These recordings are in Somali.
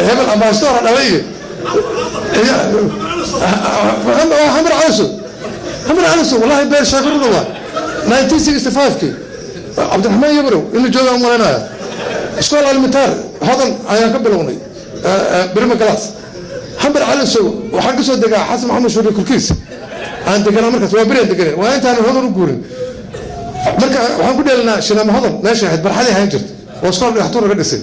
Hebel ambassador dhalay iyo Xamar Calasow, Xamar Calasow, wallahi beer sheekaruna waa 1965kii. Cabdiraxmaan Yabrow inuu joogaan umalaynaya. Iskool alimentaar Hodan ayaan ka bilownay, prima class. Xamar Calasow waxaan kasoo degaa Xasan Maxamed Shuuri korkiis aan deganaa markaas. Waa beriaan deganay, waa intaan Hodan u guurin. Marka waxaan ku dheelinaa shinaama Hodan, meesha ahayd barxadii ahaan jirta oo iskool dhagaxtuur laga dhisay.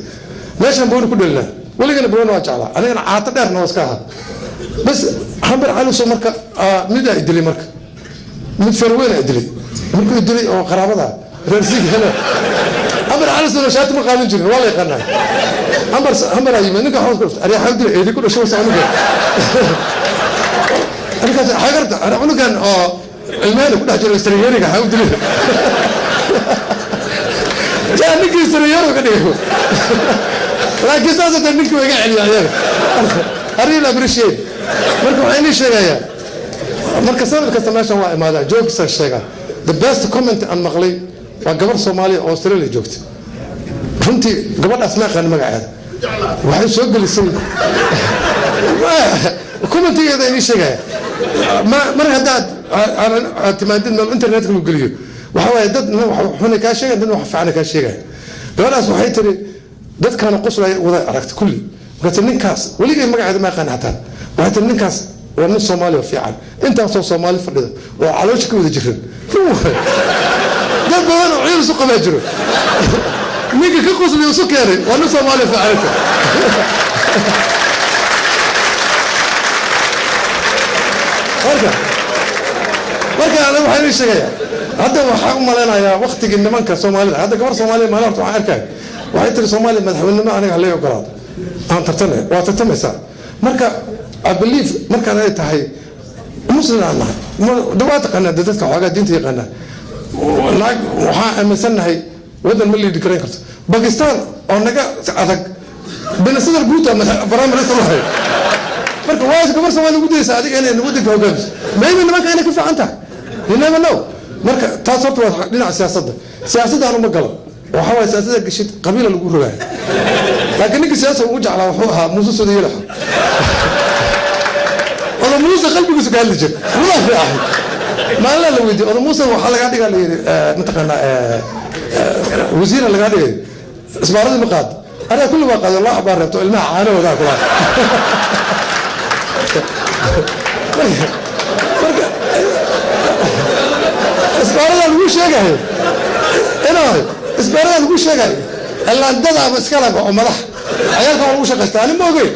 Meeshaan booni ku dheelinaa. Weligana booni waa jeclaa, anigana caato dheerna waa iska ahaa bas. Xamar Calasow marka midaa idilay, marka mid farweyn idilay. Markuu idilay oo qaraabada reer Siigana, Xamar Calisowna shaati ma qaadan jirin, waa la yaqaanaa. Xamar Xamaraa yimid, ninka xoos ku dhuftay, aryaxaa dilay, eedi ku dhashay wasa cunugan. Ninkaas xagarta cunugan oo ilmehena ku dhex jiro istariyeeriga xaa u dilay? Jaa ninkii istariyeero ka dhigay, laakiin saas hata ninkii waa iga celiya ayaga. I really appreciate. Marka waxaan inii sheegayaa, marka sanad kasta meeshan waa imaadaa, joogkiisaan sheegaa. The best comment aan maqlay waa gabar Soomaaliya oo Australia joogta. Runtii gabadhaas ma aqaan magaceeda. Waxay soo gelisay commentigeeda inii sheegaya. Mar haddaad aad timaadid meel internetka lagu geliyo, waxa waaye dad wax xunay kaa sheegaya, dad wax fiicana kaa sheegaya. Gabadhaas waxay tiri dadkaana qoslaya wada aragta kulli. Markaas ninkaas weligay magaceeda ma aqaan xataa. Waxay tiri, ninkaas waa nin Soomaali oo fiican, intaasoo Soomaali fadhida oo caloosha ka wada jiran, dad badan oo ciil isu qabaa jiro, ninka ka qosliyo isu keenay waa nin Soomaali fiican. Marka aniga waxaan ii sheegayaa, hadda waxaan u malaynayaa waktigii nimanka Soomaalida. Hadda gabar Soomaaliya maalin horta waxaan arkaya, waxay tiri, Soomaaliya madaxweynenimo aniga halay ogolaado aan tartame. Waa tartamaysaa. Marka I believe markaan ay tahay Muslim aan nahay, waa taqaanaa dadka xoogaa diinta yaqaanaa, naag waxaan aaminsannahay waddan ma lead garayn karto. Bakistan oo naga adag, Benazir Bhutto prime minister lahay. Marka waa gabar Soomaaliya ugu daysa adiga inay waddanka hogaamiso. Maybe nimanka inay ka fiican tahay, you never know. Marka taas horta waa dhinaca siyaasadda. Siyaasadda anu ma galo. Waxaa waaya siyaasadda gashid qabiila lagu rogaayo. Laakiin ninka siyaasa ugu jeclaa wuxuu ahaa Muuse Suudi Yalaxow. Oda Muuse qalbigiisu ka hadli jir, rudaa fiican. Maalina la weydiiyey oda Muuse, waxaa lagaa dhigaa la yidhi, mataqaanaa, wasiira lagaa dhigay, isbaaradii ma qaado? Aniga kulli waa qaado, loo xabaa reebto ilmaha caanahoodaa kula. Marka isbaaradaa lagu sheegayo, inaa isbaaradaa lagu sheegayo ilaandadaaba iskalaba oo madax ciyaalka waa lagu shaqaystaa, ani ma ogeyn.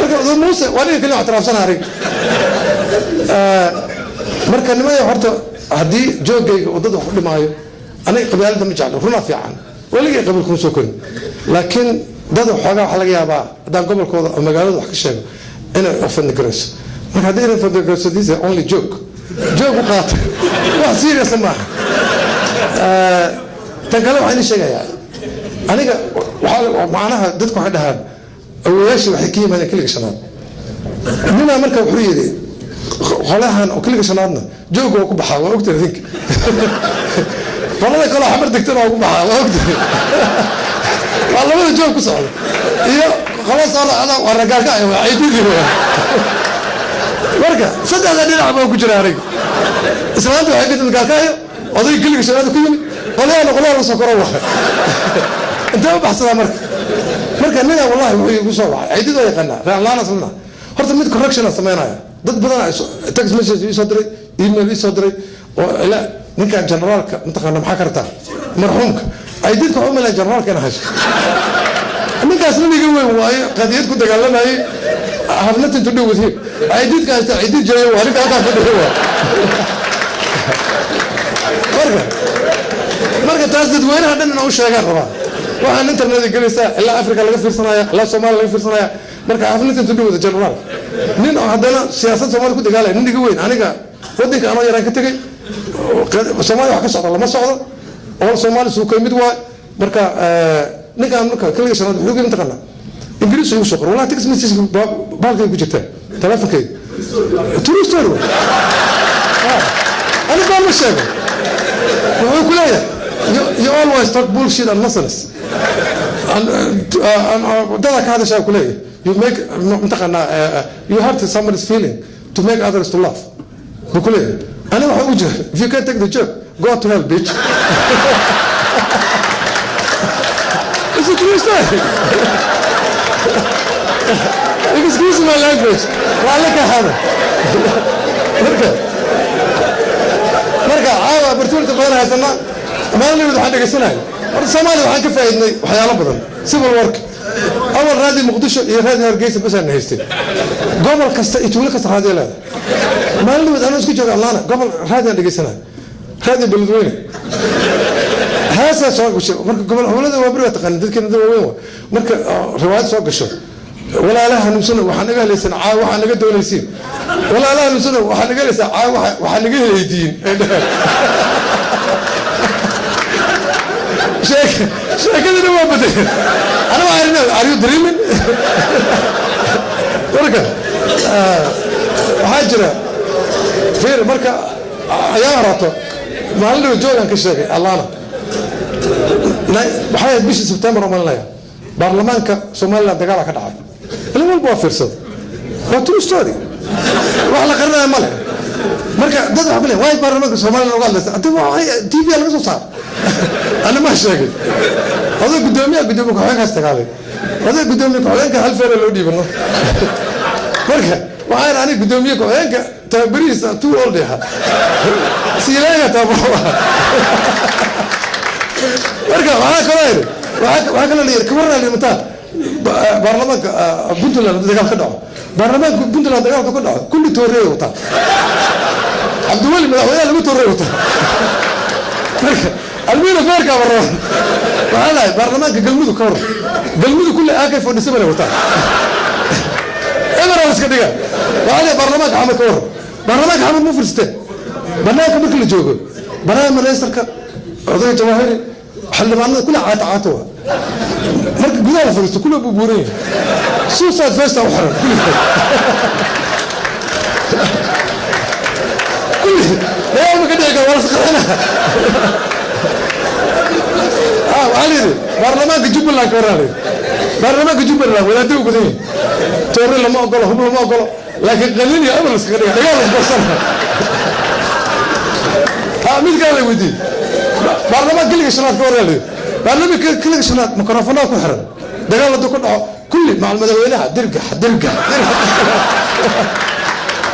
Marka oda Muuse waa ninka keliya ictiraafsana aniga. Marka nimaya horta haddii joogayga waddada wax u dhimaayo, aniga qabyaalada ma jeclo, runaa fiican. Weligay qabiil kuma soo korin, laakiin dad xoogaa waxaa laga yaabaa haddaan gobolkooda oo magaalada wax ka sheego inay offend garayso. Marka haddii inay offend garayso, this is only joke, joke u qaata, wax serious maaha. Tan kale waxaan idin sheegayaa, aniga waxaa macnaha dadku waxay dhahaan awowayaashii waxay ka yimaadeen kiliga shanaad. Ninaa marka wuxuu yidhi qolahan oo kiliga shanaadna jooga waa ku baxaa, waa ogtahay idinka. Qolada kaloo Xamar degtana waa ku baxaa, waa ogtahay, waa labada joog ku socda iyo qola soo raacda, waa ragaalka, waa ciididii. Marka saddexda dhinac baa ku jira aniga. Islaanta waxay ka timid Gaalkaayo, oday kiliga shanaad ku yimid, qolyahana qolyaha la soo koro. Waa intee u baxsadaa? Marka ninaa wallahi wuxuu igu soo wacay, ciidid waa yaqaanaa, reerlaan aslana. Horta mid correction aan samaynaya. Dad badan text message ii soo diray, email ii soo diray oo ila ninkan generaalka mataqaana maxaa kartaa marxuumka ciididka waxu malaya generaalka ina haysto. Ninkaas nin iga weyn waayo, qadiyad ku dagaalamayay. I have nothing to do with him. Ciididka haysta ciidid jirayo waa ninka halkaa fadhiyo waa. Marka taas dadweynaha dhan inaan u sheegaan rabaa. Waxaan internet gelaysaa, ilaa Africa laga fiirsanaya, ilaa Soomaaliya laga fiirsanaya. Marka I have nothing to do with the general. Nin oo haddana siyaasad Soomaaliya ku dagaalaya, nin iga weyn. Aniga waddanka anoo yaraan ka tegay. Soomaaliya wax ka socda lama socdo oo Soomaali suukay mid waay. Marka ninkaan marka kaliga shanaad wuxuu geli mataqaanaa Ingiriis igu soo qor. Wallahi text message baalkay ku jirtaa telefonkayga. True story. Ani baan ma sheego. Wuxuu ku leeyahay, you always talk bullshit and nonsense. Dada ka hadashaa kuleeyahay, you make, mataqaanaa, you hurt somebody's feeling to make others to laugh, buu kuleeyahay. Aniga waxaa ugu jira, "If you can't take the joke, go to hell, bitch." It's a true story. Excuse my language, raalli ka hada. Marka caawa opportunity badan haysana. Maalin waxaan dhegeysanaya, horta Soomaaliya waxaan ka faa'iidnay waxyaalo badan. Civil war-ka awal raadi Muqdisho iyo raadi Hargeysa basaan haystay. Gobol kasta iyo tuulo kasta raadiyo leedahay. Maalin dhaweed anoo isku jooga Allaana gobol raadiyaan dhegeysanaya, raadiyo Beledweyne, heesaa soo gasho. Marka gobol howlada waa beri, waa taqaanin dadkeena, dad waaweyn waa. Marka riwaayad soo gasho, "Walaalaha hanuunsano, waxaa naga helaysaan caawa, waxaa naga doonaysiin. Walaalaha hanuunsano, waxaa naga helaysaa caawa, waxaa naga helaydiin." Sheekadina waa bedeleen. Ana waxaan, "Are you dreaming?" Marka waxaa jira, fiir, marka ayaa horato maalin dhaw joogaan ka sheegay Allaana, waxay ahayd bishii Sebtembar oo malinaya, baarlamaanka Somaliland dagaala ka dhacay. Ilin walba waa fiirsada, waa true story, wax la qarinaya ma leh. Marka dad waxa ku leeyahay, waay baarlamaanka Somaliland uga hadlaysa? Hadii TV laga soo saaro, ana ma sheegay. Adoo guddoomiyaha, guddoomiye ku-xigeenkaas dagaalay, adoo guddoomiye ku-xigeenka hal feera loo dhiibano. Marka waxaan aniga guddoomiye ku-xigeenka tababarihiisa too old yaha, siilaaya tababaro. Marka waxaa kaloo yidhi, waxaa kaloo la yidhi, kawarraa la mataa baarlamaanka Puntland haddii dagaal ka dhaco. Baarlamaanka Puntland dagaalka ka dhaco, kulli tooreey wataa. Cabdiweli madaxweynaha lagu toorey wataa. Marka almiina feerkaa barraba. Waxaa lahay baarlamaanka Galmudug ka waran? Galmudug kulli AK-47 ay wataa, emerald iska dhiga. Waxaa lahay baarlamaanka Xamar ka waran? Baarlamaanka Xamar ma fursateen. Banaanka marka la joogo, prime ministerka, odayga Jawaahiri, xildhibaanada kulli caata caata waa. Marka gudaha la fadhiisto, kulli buu buuran yahay, suicide vest u xiran kulli, kulli dagaal ma ka dhici karo, waa la isqarxina. Waxaa la yidhi baarlamaanka Jubbaland ka warraa? La yidhi baarlamaanka Jubbaland wadaadda u badan yahay, toore lama ogolo, hub lama ogolo, laakiin qaliil iyo abal iskaga dhiga, dagaal isgorsana. Mid kale la weydiiyey, baarlamaan keliga shanaad ka warraa? La yidhi baarlamaanka keliga shanaad mikrofoonada ku xiran, dagaal hadduu ka dhaco, kulli macal madaxweynaha dirgax dirgax dirgax,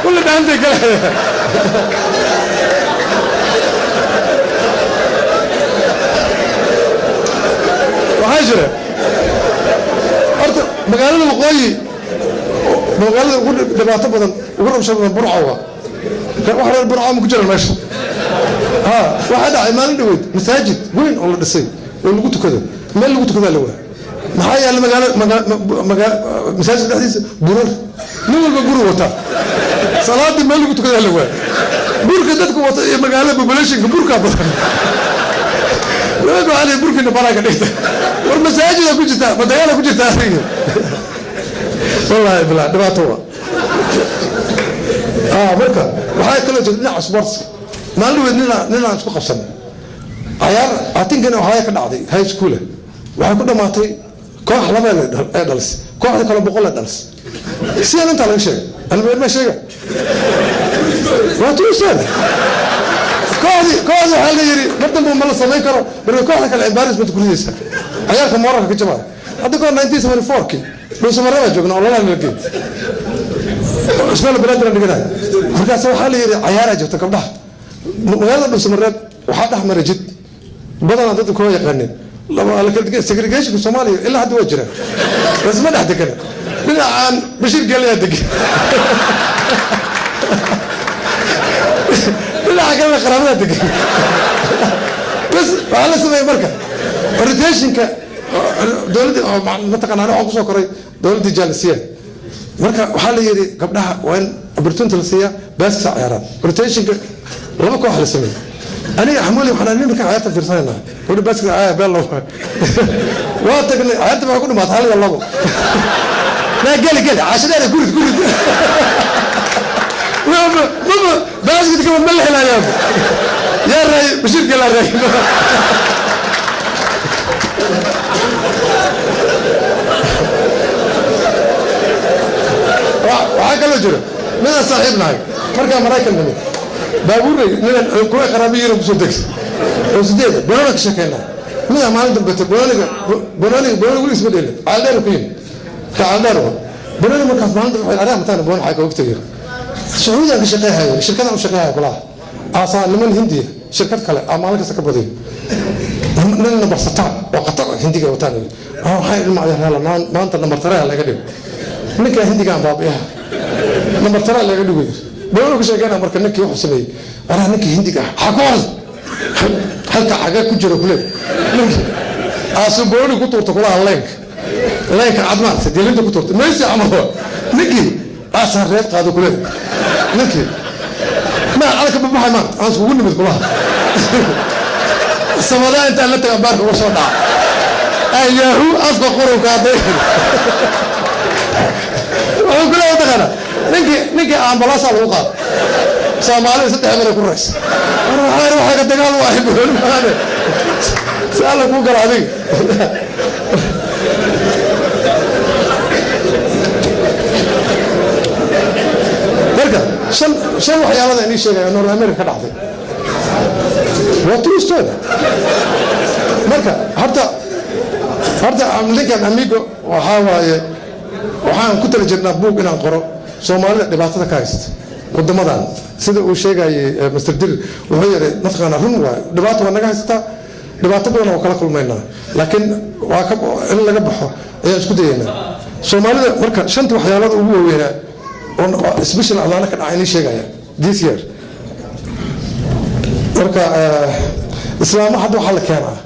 kulli dhaantay kale. Waxaa jira horta magaalada waqooyi, magaalada ugu dhibaato badan, ugu rabsho badan Burco. Waa wax reer Burco ma ku jiraan meesha? Ha, waxaa dhacay maalin dhaweyd masaajid weyn oo la dhisay oo lagu tukado, meel lagu tukadaa la waaya. Maxaa yaala magaalo masaajidka dhexdiisa? Burar. Nin walba buru wataa, salaadii meel lagu tukadaa la waaya. Burka dadku wata iyo magaalada populationka burkaa badan. Nimanka waxaa leeyahay, burkiina banaanka dhigta. War masaajida ku jirta, ma dagaala ku jirta adiga? Wallahi bilaa dhibaato waa. Marka waxaa kaloo jirta dhinaca sportska. Maalin dhaweyd ninaan isku qabsanay cayaar atinkana waxaa ka dhacday high school. Waxay ku dhamaatay koox laba ee dhalisay, kooxda kale 100 ee dhalisay. Sidan intaa laga sheegay, anma sheega, waa true story. Kooxdii waxaa la yidhi mar dambe ma la samayn karo. Marka kooxda kale embarrassment ku ridaysa, cayaarka moralka ka jabaya. Hadda kahor 1974kii Dhuusamare baa joogna, ololaha la geey, iskoola balaadana dhiganaya. Markaas waxaa la yidhi cayaaraa jirta gabdhaha magaalada Dhuusamareeb. Waxaa dhex mara jid badanaa dadka kuma yaqaanin segregationka Soomaaliya, ilaa hadda waa jira, lasma dhex degana. Dhinacaan Bashiir Geelayaa degan, dhinaca kalena qaraabada degan. Bas waxaa la sameeyey marka orientationka dowladda mataqana. Waxaan kusoo koray dowladdii jaalisiya. Marka waxaa la yidhi gabdhaha waa in opportunity la siiyaa baaskisa ciyaaraan. Orientationka laba koox la sameeyey. Aniga Xamuuli waxaan nin markaan ciyaarta fiirsanayna, gabdha baaskisa ciyaar beel loo waa tagnay. Ciyaarta waxay ku dhamaatay 1-2. Naa geli geli caashadheere, gurid gurid, maba baasketka ma la helayaaba. Yaa raay? Bashiirka laa raay. Waxaa kaloo jira midaan saaxiib nahay. Markaa Maraykan nimid, baabuurey ninan kuwa qaraabiyiina kusoo degsa oo sideeda banoona ka sheekeynaa. Midaa maalin dambete banooniga, banooniga, banooni weligiis ma dheelin. Caaldheer ku yimid, ka Caaldheer wa banooni. Markaas maalin dambe waxay aryaa mataan banooni xay ka ogtay. Sacuudiyan ka shaqeehayo, shirkadaan u shaqeehayo kulaha aasaa niman Hindiya, shirkad kale aa maalin kasta ka badiyo, nin nambar sataan oo khatar Hindiga wataan. Waxay ilma adeeryaala, maanta nambar tareha laga dhigo ninkaa Hindigaan baabi'aha, nambar tareha laga dhigo yiri. Banooni ka sheekeyna. Marka ninkii wuxuu sameeyey, araa ninkii Hindiga ah xaa ku orday, halka xagee ku jiro kule ninkii aasuu banooni ku tuurta kulaha leenka, leenka cad maaragtay, deelinta ku tuurta Messi camal. Ninkii aasaa reed qaado kule, ninkii ma alka babaxay maarta aan iskugu nimid kulaha samadaa intaan la taga baarka uga soo dhaca ayaahu afka qurunka hadday. Wuxuu kule mataqaana ninkii ambalaasa lagu qaado, Soomaalida 3 mara ku rays. War waxaa waxaa ka dagaal u ahay banooni maane si Alla kuu gala adiga. Marka shan waxyaalada inii sheegaya North America ka dhacday waa true story. Marka horta ninkan amigo waxaa waaye, waxaan ku tala jirnaa buug inaan qoro Soomaalida dhibaatada ka haysta wadamadan. Sida uu sheegayay Mr Dir, wuxuu yidhi mataqaana run waayo, dhibaato waa naga haysataa, dhibaato badan oo kala kulmaynaa, laakiin waa ka in laga baxo ayaan isku dayaynaa Soomaalida. Marka shanta waxyaalada ugu waaweynaa oo special Atlanta ka dhacay inii sheegaya this year. Marka islaamo hadda waxaa la keenaa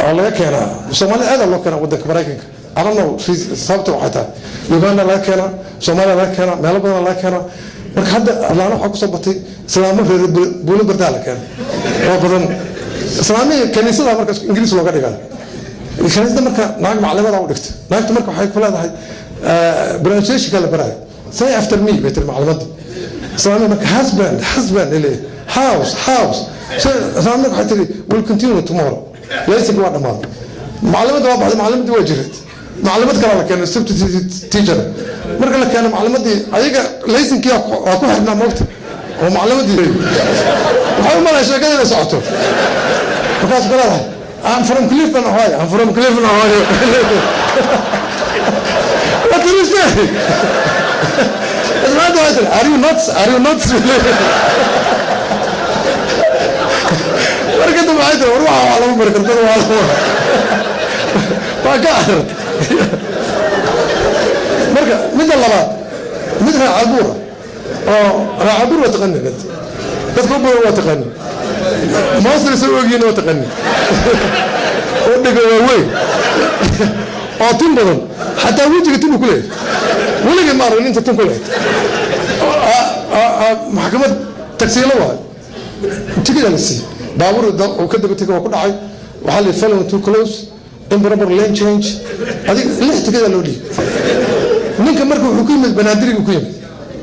oo laga keenaa Soomaalida, aada loo keenaa wadanka Maraykanka. I don't know sababta waxay tahay. Uganda laga keenaa, Soomaaliya laga keenaa, meelo badan laga keenaa. Marka hadda Atlanta waxaa kusoo batay islaamo reer Buulo Bardaa la keena oo badan. Islaamihii kaniisada marka Ingiriis looga dhigaa kaniisada. Marka naag maclimada u dhigta, naagta marka waxay ku leedahay pronunciationka la baraayo, "Say after me," bay tiri maclimadda. Islaamihi marka "husband, husband" ile, "house, house." Islaamihi waxay tiri, "Will continue tomorrow." Laysanka waa dhammaaday, maclimadda waa baxday, maclimadii waa jirid, maclimad kale la keenay, substitute teacher. Marka la keeno maclimadii, ayaga laysankii waa ku xirnaa moogta oo maclimadii waxay u malay sheekada inay socoto. Markaas ku leedahay, "I'm from Cleveland, Ohio. I'm from Cleveland, Ohio." What did you say? Islaanta waxay tiri, "Are you nuts? Are you nuts?" Marka dambe waxay tiri, war waxa waa lama bari kartada, waa lama waa ka adartay. Marka midda labaad, mid raacabuura oo raacabuur waa taqanin, dadka u badan waa taqanin, mostly soo ogyihiin waa taqanin, oo dhega waaweyn oo tin badan, xataa wejiga tin uu ku leeyahay. Weligay ma arag inta tin ku leeyahay. Maxkamad tagsiilo waayo, tikida la siiyey, baabuur uu ka daba tegay waa ku dhacay. Waxaa la following too close, improper lane change, adiga lix tikida loo dhiibay ninka. Marka wuxuu ku yimid Banaadiriga, ku yimid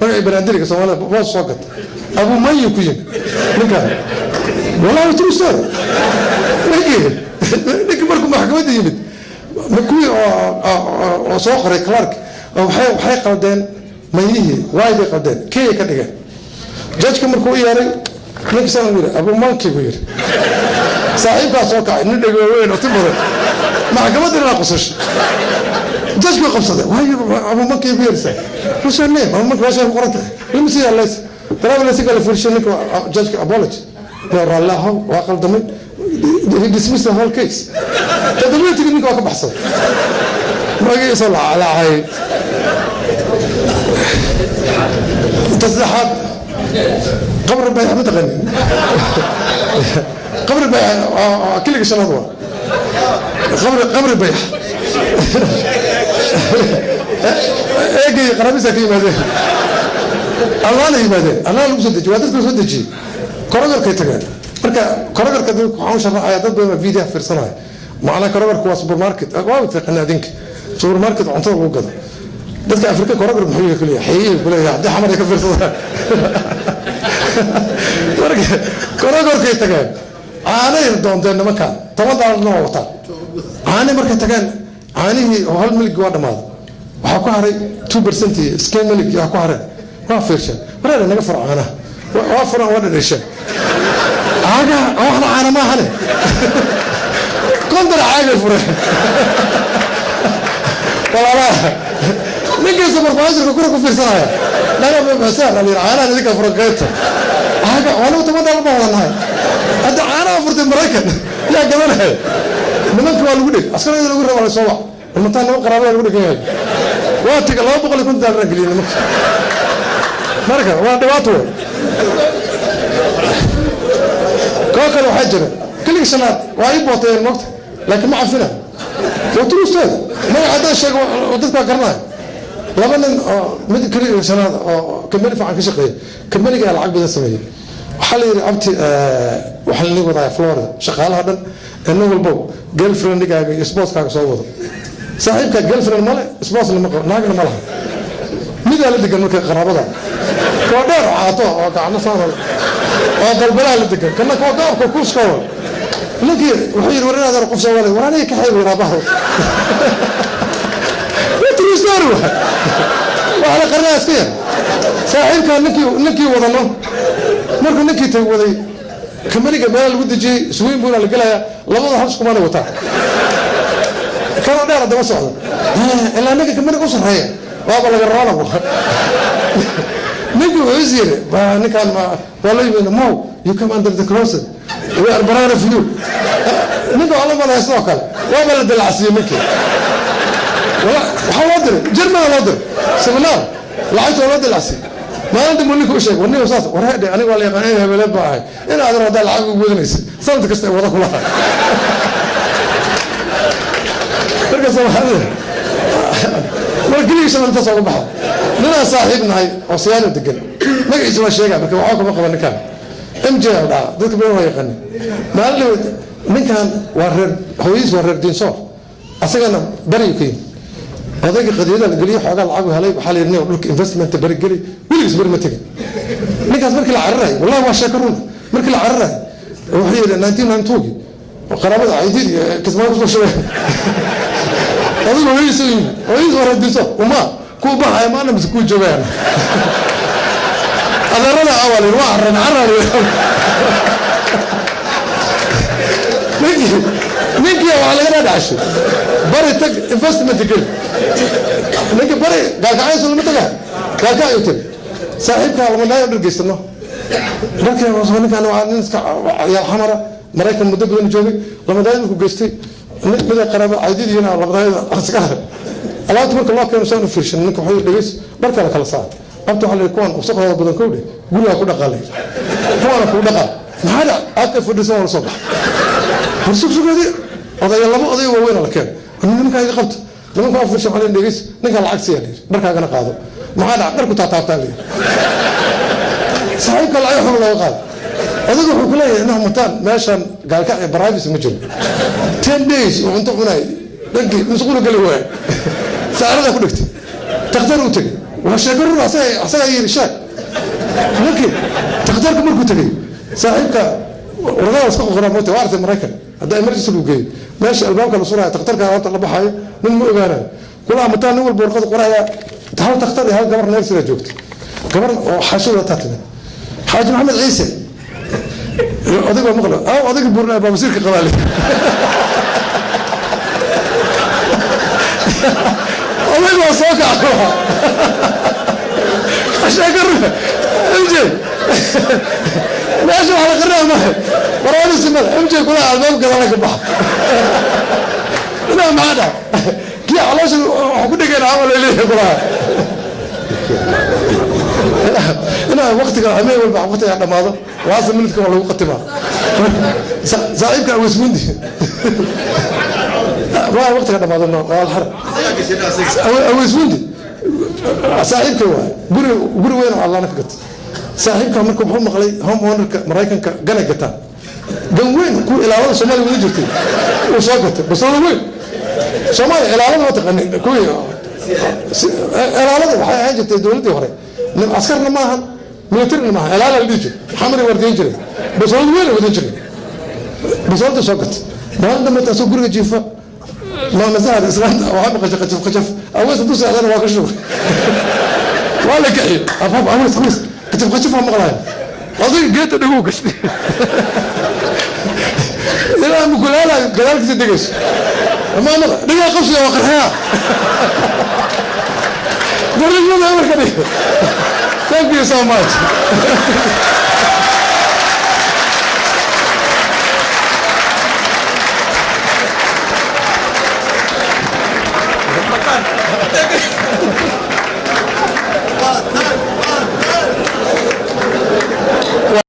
magacii Banaadiriga Soomaalida boos soo gata, Abumayi ku yimid ninkan. Wallahi, true story. Ninkii markuu maxkamadda yimid, kuwii oo soo qoray clerk waxay qaldeen mayihii, waay bay qaldeen, kenya ka dhigeen. Judgeka markuu u yeeray ninka saan yiri, "Abumanki," buu yiri. Saaxiibkaa soo kacay, nin dhego weyn oo tin badan, maxkamadda inaa qosasho. Judgekuu qabsaday, "Waayo Abumanki ku yeerisa? What's your name?" "Abumanki." "Meesha ku qoran tahay." "Let me see your license." Driver license la fiirshay ninka. Judgeka apology, raalli ahow, waa qaldamay. He dismissed the whole case. Toddobatigii ninka waa ka baxsaday magaciisa lacalacay. Ta saddexaad, qabri bayax ma taqanin? Qabri bayax kiliga shanaad waa qabri bayax. Eegay qaraabisa ka yimaadeen, Allaana yimaadeen, Allaa lagu soo dejiye, waa dadka la soo dejiyey. Krogerkay tageen. Marka Krogerka dadku waxaan u sharaxaya, dad badan baa video fiirsanaya. Macnaa Krogerku waa supermarket, waa taqaana adinka, supermarket cuntada lagu gado. Dadka Afrika Kroger muxuu yahay kuleeyahay, xeeyihii kuleeyahay haddii xamar ay ka fiirsadaan. Marka Krogerkay tageen, caanay doonteen nimankan, $10-na waa wataan. Caanay markay tageen, caanihii oo hal milgi waa dhammaaday. Waxaa ku haray 2% iyo skim milk yaa ku hareen. Waa fiirsheen, wareer naga furo caanaha. Waa furan, waa dhadhasheen caaga. Waxna caana maahane, 50 caagay fureen walaalaha. Ninkii supervisorka kura ku fiirsanaya naga masaan caanahan idinka furan qaybta caaga. Waanagu $10 baan wada nahay. Hadda caanaha furtay Maraykan yaa gadanaya? Nimanka waa lagu dheg, askarada lagu raba, la soo wac nimantaan, niman qaraabada lagu dhegan yahay. Waa tiga $250 geliyay nimanka. Marka waa dhibaato wey. Koo kale waxaa jira keligii shanaad waa ii booteeyeen moogta, laakiin ma cafina. Waa true story. Magaca haddaan sheego dadka waa garanaya. Laba nin oo mid keligii shanaad oo kambani fiican ka shaqeeya, kambaniga lacag badan sameeyey. Waxaa la yidhi, abti, waxaa la wadaa Florida shaqaalaha dhan, nin walbow girlfriendigaaga iyo spousekaaga soo wado. Saaxiibka girlfriend male, spousena ma qabo, naagna ma laha. Midaa la degan marka qaraabada, koo dheer oo caato oo gacno saan oo dalbalaha la degan, kana koo gaabka kuuskawa. Ninkii wuxuu yidhi, war inaad qof Soomaali, war aniga ka xeeb yaraabaha. True story wa wax la qarinaa iska yar. Saaxiibkaa ninkii wadano, markuu ninkii tag waday kambaniga, meela lagu dejiyey, swimming pool la gelaya, labada hal iskumaana wataa. Kanoo dheer daba socda ilaa ninka kambaniga u sarreeya waaba laga roona. Ninkii wuxuu is yiri, ninkaan waa la yimid, "Mo, you come under the closet, we are proud of you." Ninka waa la malaya sidoo kale, waaba la dalacsiiyey ninkii. Waxaa loo diray Jermana, loo diray seminar, lacagta waa loo dalacsiiyey. Maalin dambu ninka u sheegay, war nin saas, war hedhe, aniga waa la yaqaan in hebeleed baa ahay, in aadan haddaa lacag ugu wadanaysa sanad kasta wada kulaha. Marka Soomaalida mar keligii shan intaas oga baxa. Ninaan saaxiib nahay oo siyaano degan, magaciisa waa sheegaa, marka waxaa kuma qaban ninkaan MJ la dhahaa, dadka badan waa yaqaanin. Maalin ninkan waa reer, hooyadiis waa reer Diinsoor, asagana bariyu ka yimi. Odayga qadiyada la geliyey, xoogaa lacag helay. Waxaa la yidhi, dhulka investment bari geli. Weligiis bari ma tegin ninkaas. Markii la cararayo, wallahi waa sheeko run, markii la cararayo wuxuu yidhi 1992-gii qaraabada Caydiid iyo Kismaayo kusoo shubeen. Adigu hooyadiis u yimi, hooyadiis waa reer Diinsoor, uma kuwa baxaya maana mise kuwa joogayaan adeerada awal waa carran carrar. Ninkii waxaa laga dhaadhashay bari tag, investment geli. Ninkii bari gaalkacayso lama taga, gaalkacayuu tagay. Saaxiibkaa lama dhaayo dhar geysano. Markii ninkan waa nin iska yaal xamara, Maraykan muddo badan joogay. Lamadaayo markuu geystay, mida qaraaba caydidiina lamadaayada askara alaabta marka loo keeno saan u fiirshan. Ninka wuxuu dhegeys, dharka la kala saar. Abta waxaa la kuwan wasaqdooda badan kowdhe, gurigaa ku dhaqaalay, kuwaana kuu dhaqaa. Maxaa dhac aadka fadhiisan waa la soo baxa. War sugsugeedi odaya, laba oday waaweyn la keeno, nimankaa iga qabta. Nimanka waa fiirshan, waxaa dhegeys, ninkaa lacag siiya la yidhi, dharkaagana qaado. Maxaa dhac dharku taataabtaa la yidhi. Saaxiibka lacag xun looga qaado. Odaygu wuxuu ku leeyahay inaa mataan meeshan gaalkacyo privacy ma jiro. 10 days uu cunto cunay, dhankii musquulu geli waaya, saarada ku dhigtay, takhtar u tegey. Waa sheeko run, asagaa yidhi sheeg. Ninkii takhtarka markuu tegey, saaxiibka warqada iska qoqoraa moota. Waa artay Maraykan hadda emergency lagu geeyey, meesha albaabka la suraya, takhtarka alaabta la baxayo, nin ma ogaanayo kulaha mataa. Nin walba warqada qoraya. Hal takhtar iyo hal gabar neersiga joogta, gabar oo xaasho wadataa timid. Xaaji Maxamed Ciise, odayg waa maqlo aw odayga buurnaa baa wasiirka qabaale. Odayg waa soo kaca. Sheeko MJ, meesha wax la qarinaa mahe, waraabisi male. MJ kulaha albaab gadala ka baxa inaa. Maxaa dhac kii caloosha wax ku dhegeen camal ay leeyahay kulaha inaa waktiga hameen walba waktiga dhamaado waasa minidka waa lagu khatimaa. Saaxiibka Awesmundi waa waktiga dhamaado no waa alxara. Awesmundi saaxiibka waay, guri weyn oo Allaana ka gata. Saaxiibka marka wuxuu maqlay home ownerka Maraykanka ganay gataan, gan weyn kuwa ilaalada Soomaaliya wada jirtay uu soo gatay, basooda weyn. Soomaaliya ilaalada ma taqanin? Kuwii ilaalada waxay ahaan jirtay dowladdii hore, askarna maahan, militarina maahan, ilaala la dhihi jiray, xamari wardiyan jiray, basoolad weyn wadan jiray. Basoolada soo gatay. Maalin dambe taasoo guriga jiifa Maama Sahar islaanta waxaa maqashay qajaf qajaf. Aweys hadduu seexdana waa ka shugay, waa la kiciyo. Abab, aweys, aweys, qajaf qajaf waa maqlaya. Odayga geedta dhaguu gashtay ilaa mukulaala gadaalkiisa degayso. Maamada dhigaa qabsiga waa qarxaya, darajada marka dhig. Thank you so much.